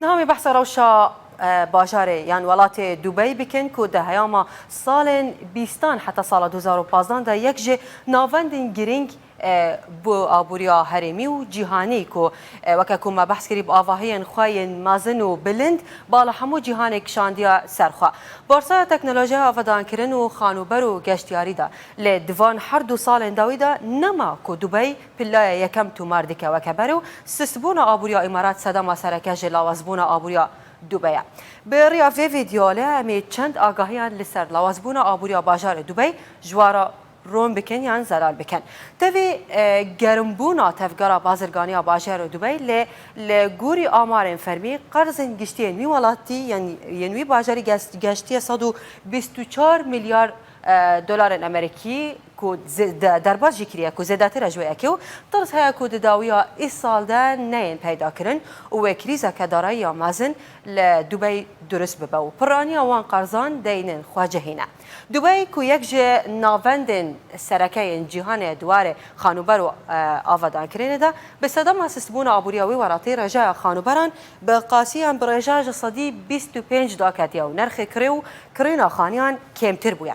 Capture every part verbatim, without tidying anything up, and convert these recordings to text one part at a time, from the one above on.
Niha em ê behsa rewşa e, bajarê yan welatê Dubey bikin ku di heyama salên bîstan heta sala du hezar û pazdan de yek ji navendên girîng e, bo aboriya herêmî û cîhanî ku e, weke ku me behs kirî bi avahiyên xwe yên mezin û bilind bala hemû cîhanê kişandiye ser xwe. Borsaya teknolojiya avadankirin û xanûber û geştiyarî de lê di van her du salên dawî de nema ku Dubey pillaya yekem tomar dike weke berê û sistbûna aboriya Îmarat sedema sereke ji lawazbûna aboriya Dubey e. Bi riya vê vîdeoyê em ê çend agahiyan li ser lawazbûna aboriya bajarê Dubey ji wan re ron bikin yan zelal bikin. Tevî e, germbûna tevgera bazirganiya bajarê Dubey lê li gorî amarên fermî qerzên giştî yên wî welatî yên, yên wî bajarî ges- geştiye sed û bîst û çar milyar e, dolarên Amerîkî ku zê- de- derbas jî kiriye ku zêdetir e ji wê yekê û tirs heye ku di dawiya îsal de neyên peyda kirin û wê krîzeke darayiya mezin li Dubey durust bibe û piraniya wan qerzan deynên xwe cihîne. Dubey ku yek ji navendên sereke yên cîhanê di warê xanûber û e, avadankirinê de bi sedema sistbûna aboriya wî welatî rêjeya xanûberan bi qasiyan bi rêjeya ji sedî bîst û pênc daketiye û nirxê kirê û kirîna xaniyan kêmtir bûye.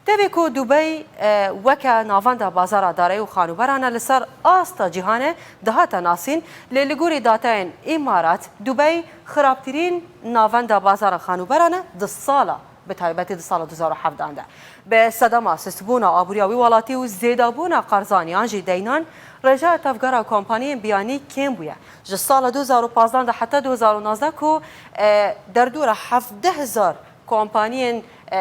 Tevî ku Dubey e, weke navenda bazara darayî û xanûberan e li ser asta cîhanê dihate nasîn, lê li gorî datayên Îmarat, Dubey xirabtirîn navenda bazara xanûberan e di sala, bi taybetî di sala du hezar û hevdan de. Bi sedema sustbûna aboriya wî welatî û zêdabûna qerzan yan jî deynan, rêjeya tevgera kompaniyên biyanî kêm bûye. Ji sala du hezar û pazdan de heta du hezar û nozdeh ku e, derdora hevdeh hezar kompaniyên e,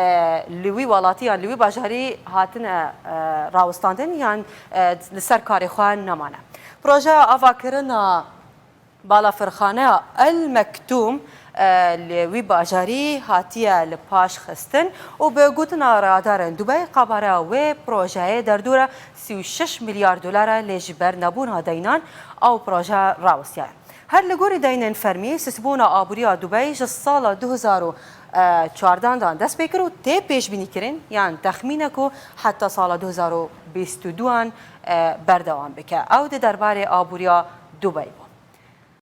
li wî welatî yan li wî bajarî hatine e, rawestandin yan e, li ser karê xwe nemane. Projeya avakirina balafirxaneya El Mektûm e, li wî bajarî hatiye li paş xistin û bi gotina radarên Dubey qabareya wê projeyê derdora sî û şeş milyar dolar e, lê ji ber nebûna deynan ew proje rawestiye. Her li gorî deynên fermî, sisbûna aboriya Dubey ji sala du hezar û çardan de dest pê kir û tê pêşbînîkirin, yan texmîn e ku heta sala du hezar û bîst û duan berdewam bike. Ew di derbarê aboriya Dubey bû.